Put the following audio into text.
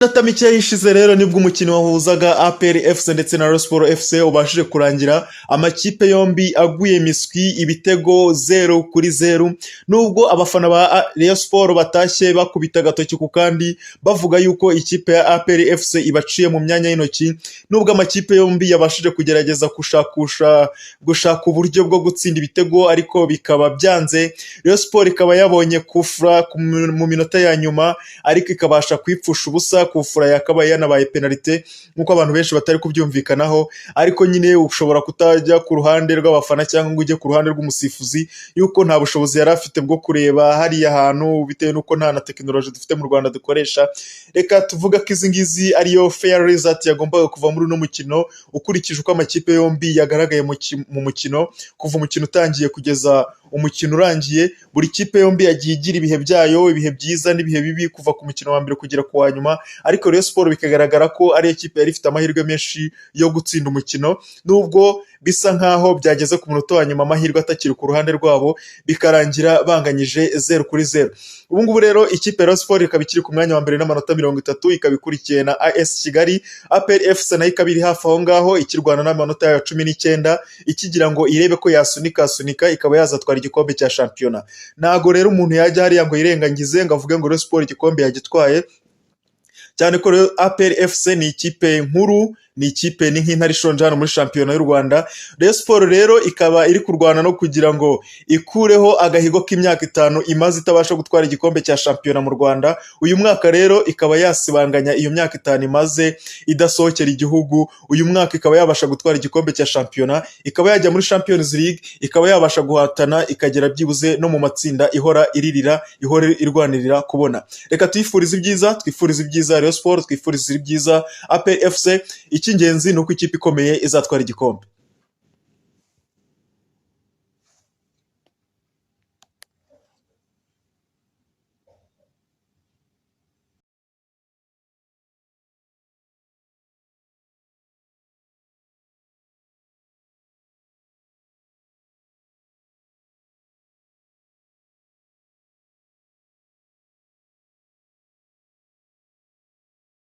Iminota mike ishize rero nibwo umukino wahuzaga APR FC ndetse na Rayon Sports FC ubashije kurangira, amakipe yombi aguye miswi, ibitego 0-0, nubwo abafana ba Rayon Sports batashye bakubita agatoki ku kandi, bavuga yuko ikipe ya APR FC ibaciye mu myanya y'intoki. Nubwo amakipe yombi yabashije kugerageza gushakusha, gushaka uburyo bwo gutsinda ibitego, ariko bikaba byanze. Rayon Sports ikaba yabonye kufura mu minota ya nyuma, ariko ikabasha kwipfusha ubusa. Kufura yakabaye yanabaye penalite, nk'uko abantu benshi batari kubyumvikanaho, ariko nyine ushobora kutajya ku ruhande rw'abafana cyangwa ngo ujye ku ruhande rw'umusifuzi, yuko nta bushobozi yari afite bwo kureba hariya hantu, bitewe n'uko nta na tekinoloji dufite mu Rwanda dukoresha. Reka tuvuga ko izi ngizi ariyo fair result yagombaga kuva muri uno mukino, ukurikije uko amakipe yombi yagaragaye mu mukino. Kuva umukino utangiye kugeza umukino urangiye, buri kipe yombi yagiye igira ibihe byayo, ibihe byiza n'ibihe bibi, kuva ku mukino wa mbere kugera ku wa nyuma. Ariko Rayon Sports bikagaragara ko ari ikipe yari ifite amahirwe menshi yo gutsinda umukino, nubwo bisa nkaho byageze ku munota wa nyuma amahirwe atakiri ku ruhande rwabo, bikarangira banganyije 0-0. Ubu ngubu rero ikipe ya Rayon Sports ikaba ikiri ku mwanya wa mbere n'amanota 30, ikaba ikurikiye na AS Kigali. APR FC nayo ikaba iri hafi aho ngaho, ikirwana n'amanota yayo 19, ikigira ngo irebe ko yasunika sunika ikaba yazatwara igikombe cya shampiyona. Ntago rero umuntu yajya hariya ngo yirengagize, ngo avuge ngo Rayon Sports igikombe yagitwaye, cyane ko rero APR FC ni ikipe nkuru, ni ikipe ni nk'intare ishonje hano muri shampiyona y'u Rwanda. Rayon Sports rero ikaba iri kurwana no kugira ngo ikureho agahigo k'imyaka 5 imaze itabasha gutwara igikombe cya shampiyona mu Rwanda. Uyu mwaka rero ikaba yasibanganya iyo myaka 5 imaze idasohokera igihugu. Uyu mwaka ikaba yabasha gutwara igikombe cya shampiyona, ikaba yajya muri Champions League, ikaba yabasha guhatana, ikagera byibuze no mu matsinda ihora iririra, ihora irwanirira kubona. Reka tuyifurize ibyiza, twifurize ibyiza Rayon Sports, twifurize ibyiza APR FC. Icy'ingenzi ni uko ikipe ikomeye izatwara igikombe.